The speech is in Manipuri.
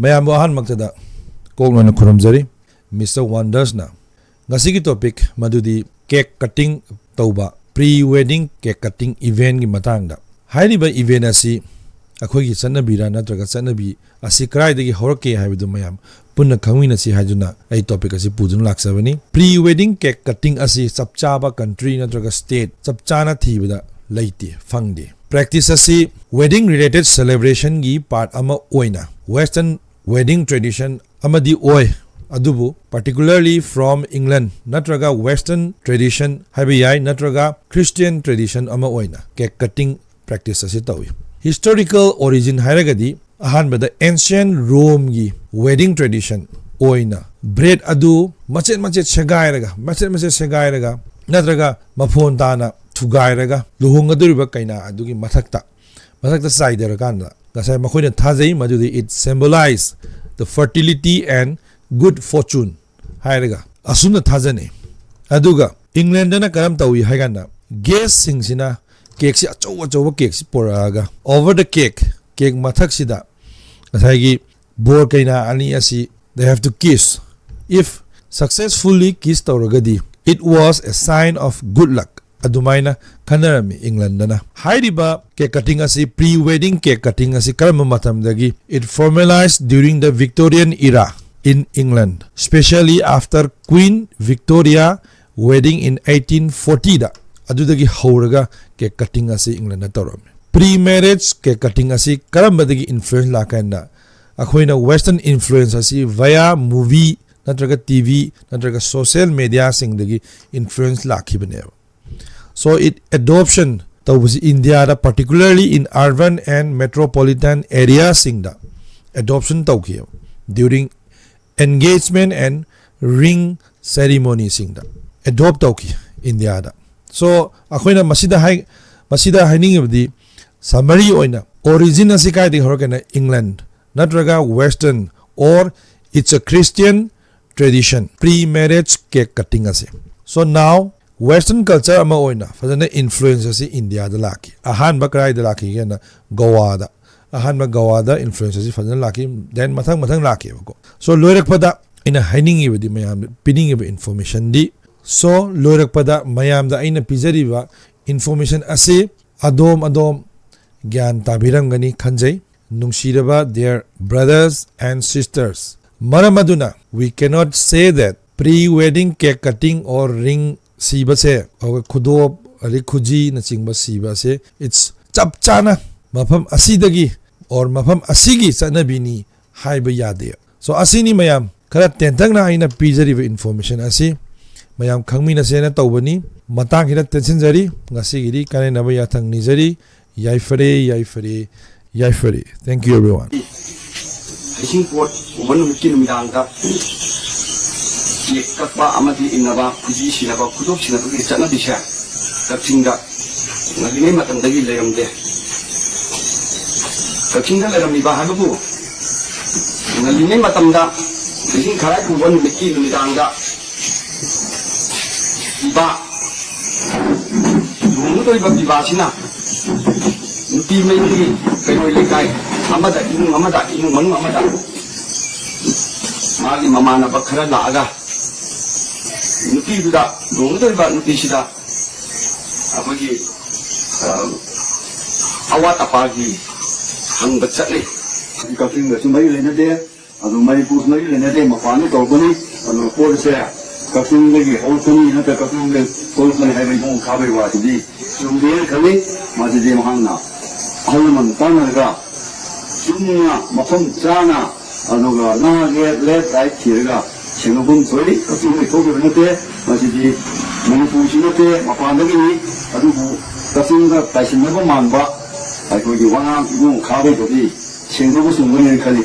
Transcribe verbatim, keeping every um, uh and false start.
ꯃꯌꯥꯝꯕꯨ ꯑꯍꯥꯟꯕꯃꯛꯇꯗ ꯀꯣꯛ ꯂꯣꯏꯅ ꯈꯨꯔꯨꯝꯖꯔꯤ꯫ ꯃꯤꯁꯇꯔ ꯋꯥꯟꯗꯔꯁꯅ ꯉꯁꯤꯒꯤ ꯇꯣꯄꯤꯛ ꯃꯗꯨꯗꯤ ꯀꯦꯛ ꯀꯠꯇꯤꯡ ꯇꯧꯕ, ꯄ꯭ꯔꯤ ꯋꯦꯗꯤꯡ ꯀꯦꯛ ꯀꯠꯇꯤꯡ ꯏꯚꯦꯟꯒꯤ ꯃꯇꯥꯡꯗ꯫ ꯍꯥꯏꯔꯤꯕ ꯏꯚꯦꯟ ꯑꯁꯤ ꯑꯩꯈꯣꯏꯒꯤ ꯆꯠꯅꯕꯤꯔ ꯅꯠꯇ꯭ꯔꯒ ꯆꯠꯅꯕꯤ ꯑꯁꯤ ꯀꯗꯥꯏꯗꯒꯤ ꯍꯧꯔꯛꯀꯦ ꯍꯥꯏꯕꯗꯨ ꯃꯌꯥꯝ ꯄꯨꯟꯅ ꯈꯪꯃꯤꯟꯅꯁꯤ ꯍꯥꯏꯗꯨꯅ ꯑꯩ ꯇꯣꯄꯤꯛ ꯑꯁꯤ ꯄꯨꯗꯨꯅ ꯂꯥꯛꯆꯕꯅꯤ꯫ ꯄ꯭ꯔꯤ ꯋꯦꯗꯤꯡ ꯀꯦꯛ ꯀꯠꯇꯤꯡ ꯑꯁꯤ ꯆꯞ ꯆꯥꯕ ꯀꯟꯇ꯭ꯔꯤ ꯅꯠꯇ꯭ꯔꯒ ꯁ꯭ꯇꯦꯠ ꯆꯞ ꯆꯥꯅ ꯊꯤꯕꯗ ꯂꯩꯇꯦ, ꯐꯪꯗꯦ꯫ ꯄ꯭ꯔꯦꯛꯇꯤꯁ ꯑꯁꯤ ꯋꯦꯗꯤꯡ ꯔꯤꯂꯦꯇꯦꯗ ꯁꯦꯂꯦꯕ꯭ꯔꯦꯁꯟꯒꯤ ꯄꯥꯔꯠ ꯑꯃ ꯑꯣꯏꯅ ꯋꯦꯁꯇꯔꯟ ꯋꯦꯗꯤꯡ ꯇ꯭ꯔꯦꯗꯤꯁꯟ ꯑꯃꯗꯤ ꯑꯣꯏ, ꯑꯗꯨꯕꯨ particularly from England ꯅꯠꯇ꯭ꯔꯒ ꯋꯦꯁꯇꯔꯟ ꯇ꯭ꯔꯦꯗꯤꯁꯟ ꯍꯥꯏꯕ ꯌꯥꯏ, ꯅꯠꯇ꯭ꯔꯒ ꯈ꯭ꯔꯤꯁꯇꯤꯌꯟ ꯇ꯭ꯔꯦꯗꯤꯁꯟ ꯑꯃ ꯑꯣꯏꯅ ꯀꯦꯛ ꯀꯠꯇꯤꯡ ꯄ꯭ꯔꯦꯛꯇꯤꯁ ꯑꯁꯤ ꯇꯧꯏ꯫ ꯍꯤꯁꯇꯣꯔꯤꯀꯦꯜ ꯑꯣꯔꯤꯖꯤꯟ ꯍꯥꯏꯔꯒꯗꯤ ꯑꯍꯥꯟꯕꯗ ꯑꯦꯟꯁꯤꯌꯟ ꯔꯣꯝꯒꯤ ꯋꯦꯗꯤꯡ ꯇ꯭ꯔꯦꯗꯤꯁꯟ ꯑꯣꯏꯅ ꯕ꯭ꯔꯦꯗ ꯑꯗꯨ ꯃꯆꯦꯠ ꯃꯆꯦꯠ ꯁꯦꯒꯥꯏꯔꯒ, ꯃꯆꯦꯠ ꯃꯆꯦꯠ ꯁꯦꯒꯥꯏꯔꯒ ꯅꯠꯇ꯭ꯔꯒ ꯃꯐꯣꯟ ꯇꯥꯅ ꯊꯨꯒꯥꯏꯔꯒ ꯂꯨꯍꯣꯡꯒꯗꯧꯔꯤꯕ ꯀꯩꯅꯥ ꯑꯗꯨꯒꯤ ꯃꯊꯛꯇ, ꯃꯊꯛꯇ ꯆꯥꯏꯗꯔꯀꯥꯟꯗ ꯉꯁꯥꯏ ꯃꯈꯣꯏꯅ ꯊꯥꯖꯩ ꯃꯗꯨꯗꯤ it symbolize the fertility and good fortune ꯍꯥꯏꯔꯒ ꯑꯁꯨꯝꯅ ꯊꯥꯖꯅꯩ꯫ ꯑꯗꯨꯒ ꯏꯪꯂꯦꯟꯗꯅ ꯀꯔꯝ ꯇꯧꯏ ꯍꯥꯏ ꯀꯥꯟꯗ ꯒꯦꯁꯁꯤꯡꯁꯤꯅ ꯀꯦꯛꯁꯤ ꯑꯆꯧ ꯑꯆꯧꯕ ꯀꯦꯛꯁꯤ ꯄꯨꯔꯛꯑꯒ over the cake, ꯀꯦꯛ ꯃꯊꯛꯁꯤꯗ ꯉꯁꯥꯏꯒꯤ ꯕꯣꯔ ꯀꯩꯅꯥ ꯑꯅꯤ ꯑꯁꯤ they have to kiss. If successfully kiss ꯇꯧꯔꯒꯗꯤ it was a sign of good luck ꯑꯗꯨꯃꯥꯏꯅ ꯈꯟꯅꯔꯝꯃꯤ ꯏꯪꯂꯦꯟꯗꯅ꯫ ꯍꯥꯏꯔꯤꯕ ꯀꯦꯛ ꯀꯠꯇꯤꯡ ꯑꯁꯤ, ꯄ꯭ꯔꯤ ꯋꯦꯗꯤꯡ ꯀꯦꯛ ꯀꯠꯇꯤꯡ ꯑꯁꯤ ꯀꯔꯝꯕ ꯃꯇꯝꯗꯒꯤ? It formalized during the Victorian era in England, especially after Queen Victoria wedding in eighteen fortyꯗ, ꯑꯗꯨꯗꯒꯤ ꯍꯧꯔꯒ ꯀꯦꯛ ꯀꯠꯇꯤꯡ ꯑꯁꯤ ꯏꯪꯂꯦꯟꯗ ꯇꯧꯔꯝꯃꯤ꯫ ꯄ꯭ꯔꯤ ꯃꯦꯔꯦꯖ ꯀꯦꯛ ꯀꯠꯇꯤꯡ ꯑꯁꯤ ꯀꯔꯝꯕꯗꯒꯤ ꯏꯟꯐ꯭ꯂꯨꯌꯦꯟꯁ ꯂꯥꯛꯀꯦ ꯍꯥꯏꯅ ꯑꯩꯈꯣꯏꯅ ꯋꯦꯁꯇꯔꯟ ꯏꯟꯐ꯭ꯂꯨꯌꯦꯟꯁ ꯑꯁꯤ via movie ꯅꯠꯇ꯭ꯔꯒ ꯇꯤ ꯚꯤ ꯅꯠꯇ꯭ꯔꯒ ꯁꯣꯁꯤꯌꯦꯜ ꯃꯦꯗꯤꯌꯥꯁꯤꯡꯗꯒꯤ ꯏꯟꯐ꯭ꯂꯨꯌꯦꯟꯁ ꯂꯥꯛꯈꯤꯕꯅꯦꯕ꯫ So it adoption ꯇꯧꯕꯁꯤ ꯏꯟꯗꯤꯌꯥꯗ, particularly in urban and metropolitan areaꯁꯤꯡꯗ ꯑꯦꯗꯣꯞꯁꯟ ꯇꯧꯈꯤꯕ during engagement and ring ceremonyꯁꯤꯡꯗ ꯑꯦꯗꯣꯞ ꯇꯧꯈꯤ ꯏꯟꯗꯤꯌꯥꯗ꯫ So ꯑꯩꯈꯣꯏꯅ ꯃꯁꯤꯗ ꯍꯥꯏ, ꯃꯁꯤꯗ ꯍꯥꯏꯅꯤꯡꯉꯤꯕꯗꯤ, ꯁꯃꯔꯤ ꯑꯣꯏꯅ ꯑꯣꯔꯤꯖꯤꯟ ꯑꯁꯤ ꯀꯥꯏꯗꯒꯤ ꯍꯧꯔꯛꯀꯦꯅ ꯏꯪꯂꯦꯟ ꯅꯠꯇ꯭ꯔꯒ western or it's a Christian tradition, pre marriage cake cutting ꯑꯁꯦ꯫ So now western culture ꯑꯃ ꯑꯣꯏꯅ ꯐꯖꯅ ꯏꯟꯐ꯭ꯂꯨꯌꯦꯟꯁ ꯑꯁꯤ ꯏꯟꯗꯤꯌꯥꯗ ꯂꯥꯛꯈꯤ꯫ ꯑꯍꯥꯟꯕ ꯀꯗꯥꯏꯗ ꯂꯥꯛꯈꯤꯒꯦꯅ ꯒꯣꯋꯥꯗ, ꯑꯍꯥꯟꯕ ꯒꯋꯥꯗ ꯏꯟꯐ꯭ꯂꯨꯌꯦꯟꯁ ꯑꯁꯤ ꯐꯖꯅ ꯂꯥꯛꯈꯤ, ꯗꯦꯟ ꯃꯊꯪ ꯃꯊꯪ ꯂꯥꯛꯈꯤꯕꯀꯣ꯫ ꯁꯣ ꯂꯣꯏꯔꯛꯄꯗ ꯑꯩꯅ ꯍꯥꯏꯅꯤꯡꯉꯤꯕꯗꯤ, ꯃꯌꯥꯝꯗ ꯄꯤꯅꯤꯡꯉꯤꯕ ꯏꯟꯐꯣꯔꯃꯦꯁꯟꯗꯤ, ꯁꯣ ꯂꯣꯏꯔꯛꯄꯗ ꯃꯌꯥꯝꯗ ꯑꯩꯅ ꯄꯤꯖꯔꯤꯕ ꯏꯟꯐꯣꯔꯃꯦꯁꯟ ꯑꯁꯤ ꯑꯗꯣꯝ ꯑꯗꯣꯝ ꯒ꯭ꯌꯥꯟ ꯇꯥꯕꯤꯔꯝꯒꯅꯤ ꯈꯟꯖꯩ꯫ ꯅꯨꯡꯁꯤꯔꯕ dear brothers and sisters, ꯃꯔꯝ ꯑꯗꯨꯅ we cannot say that pre wedding cake cutting or ring ꯁꯤꯕꯁꯦ, ꯑꯩꯈꯣꯏ ꯈꯨꯗꯣꯞ ꯑꯗꯩ ꯈꯨꯖꯤꯅꯆꯤꯡꯕ ꯁꯤꯕ ꯑꯁꯦ, it's ꯆꯞ ꯆꯥꯅ ꯃꯐꯝ ꯑꯁꯤꯗꯒꯤ or ꯃꯐꯝ ꯑꯁꯤꯒꯤ ꯆꯠꯅꯕꯤꯅꯤ ꯍꯥꯏꯕ ꯌꯥꯗꯦ꯫ ꯁꯣ ꯑꯁꯤꯅꯤ ꯃꯌꯥꯝ, ꯈꯔ ꯇꯦꯟꯇꯛꯅ ꯑꯩꯅ ꯄꯤꯖꯔꯤꯕ ꯏꯟꯐꯣꯔꯃꯦꯁꯟ ꯑꯁꯤ ꯃꯌꯥꯝ ꯈꯪꯃꯤꯟꯅꯁꯦꯅ ꯇꯧꯕꯅꯤ꯫ ꯃꯇꯥꯡꯁꯤꯗ ꯇꯦꯟꯁꯤꯟꯖꯔꯤ꯫ ꯉꯁꯤꯒꯤꯗꯤ ꯀꯥꯏꯅꯅꯕ ꯌꯥꯊꯪ ꯅꯤꯖꯔꯤ꯫ ꯌꯥꯏꯐꯔꯦ, ꯌꯥꯏꯐꯔꯦ, ꯌꯥꯏꯐꯔꯦ꯫ Thank you everyone. ꯍꯩꯁꯤꯡꯄꯣꯠ ꯎꯕ ꯅꯨꯃꯤꯠꯀꯤ ꯅꯨꯃꯤꯗꯥꯡꯗ ꯀꯦꯛ ꯀꯛꯄ ꯑꯃꯗꯤ ꯏꯟꯅꯕ, ꯈꯨꯖꯤ ꯁꯤꯅꯕ, ꯈꯨꯗꯣꯞ ꯁꯤꯅꯕꯒꯤ ꯆꯠꯅꯕꯤꯁꯦ ꯀꯛꯆꯤꯡꯗ ꯉꯜꯂꯤꯉꯩ ꯃꯇꯝꯗꯒꯤ ꯂꯩꯔꯝꯗꯦ꯫ ꯀꯛꯆꯤꯡꯗ ꯂꯩꯔꯝꯃꯤꯕ ꯍꯥꯏꯕꯕꯨ, ꯉꯜꯂꯤꯉꯩ ꯃꯇꯝꯗ ꯍꯩꯁꯤꯡ ꯈꯔꯥꯏ ꯎꯕ ꯅꯨꯃꯤꯠꯀꯤ ꯅꯨꯃꯤꯗꯥꯡꯗ ꯄꯤꯕ, ꯂꯨꯍꯣꯡꯒꯗꯧꯔꯤꯕ ꯄꯤꯕꯥꯁꯤꯅ ꯅꯨꯄꯤ ꯃꯌꯨꯝꯒꯤ ꯀꯩꯔꯣꯏ ꯂꯩꯀꯥꯏ ꯑꯃꯗ, ꯏꯃꯨꯡ ꯑꯃꯗ, ꯏꯃꯨꯡ ꯃꯅꯨꯡ ꯑꯃꯗ ꯃꯥꯒꯤ ꯃꯃꯥꯟꯅꯕ ꯈꯔ ꯂꯥꯛꯑꯒ ꯅꯨꯄꯤꯗꯨꯗ, ꯂꯨꯍꯣꯡꯒꯗꯧꯔꯤꯕ ꯅꯨꯄꯤꯁꯤꯗ ꯑꯩꯈꯣꯏꯒꯤ, ꯑ, ꯑꯋꯥꯠ ꯑꯄꯥꯒꯤ ꯍꯪꯕ ꯆꯠꯅꯩ꯫ ꯀꯛꯆꯤꯡꯒꯁꯨ ꯃꯔꯤ ꯂꯩꯅꯗꯦ, ꯑꯗꯨ ꯃꯅꯤꯄꯨꯔꯁꯨ ꯃꯔꯤ ꯂꯩꯅꯗꯦ, ꯃꯄꯥꯟꯗ ꯇꯧꯔꯛꯄꯅꯤ꯫ ꯑꯗꯨ ꯄꯣꯠꯁꯦ ꯀꯛꯆꯤꯡꯗꯒꯤ ꯍꯧꯔꯛꯄꯅꯤ ꯅꯠꯇ꯭ꯔꯒ ꯀꯛꯆꯤꯡꯗ ꯊꯣꯛꯂꯛꯄꯅꯤ ꯍꯥꯏꯕ ꯏꯕꯨꯡꯉꯣ ꯈꯥꯕꯩ ꯋꯥꯁꯤꯗꯤ ꯆꯨꯝꯗꯦꯅ ꯈꯜꯂꯤ꯫ ꯃꯁꯤꯗꯤ ꯃꯍꯥꯛꯅ ꯑꯍꯜ ꯂꯃꯟ ꯇꯥꯟꯅꯔꯒ ꯆꯨꯝꯅ ꯃꯐꯝ ꯆꯥꯅ, ꯑꯗꯨꯒ ꯅꯍꯥꯒꯤ ꯂꯦꯐ ꯔꯥꯏꯠ ꯊꯤꯔꯒ ꯁꯦꯡꯗꯣꯛꯐꯝ ꯊꯣꯛꯏ꯫ ꯀꯛꯆꯤꯡꯗꯒꯤ ꯊꯣꯛꯈꯤꯕ ꯅꯠꯇꯦ, ꯃꯁꯤꯗꯤ ꯃꯅꯤꯄꯨꯔꯁꯨ ꯅꯠꯇꯦ, ꯃꯄꯥꯟꯗꯒꯤꯅꯤ꯫ ꯑꯗꯨꯕꯨ ꯀꯛꯆꯤꯡꯗ ꯇꯥꯏꯁꯤꯟꯅꯕ ꯃꯥꯟꯕ ꯑꯩꯈꯣꯏꯒꯤ ꯋꯥꯉꯥꯡ ꯏꯕꯨꯡ ꯈꯥꯕꯩꯗꯗꯤ ꯁꯦꯡꯗꯣꯛꯄ ꯆꯨꯝꯒꯅꯤꯅ ꯈꯜꯂꯤ꯫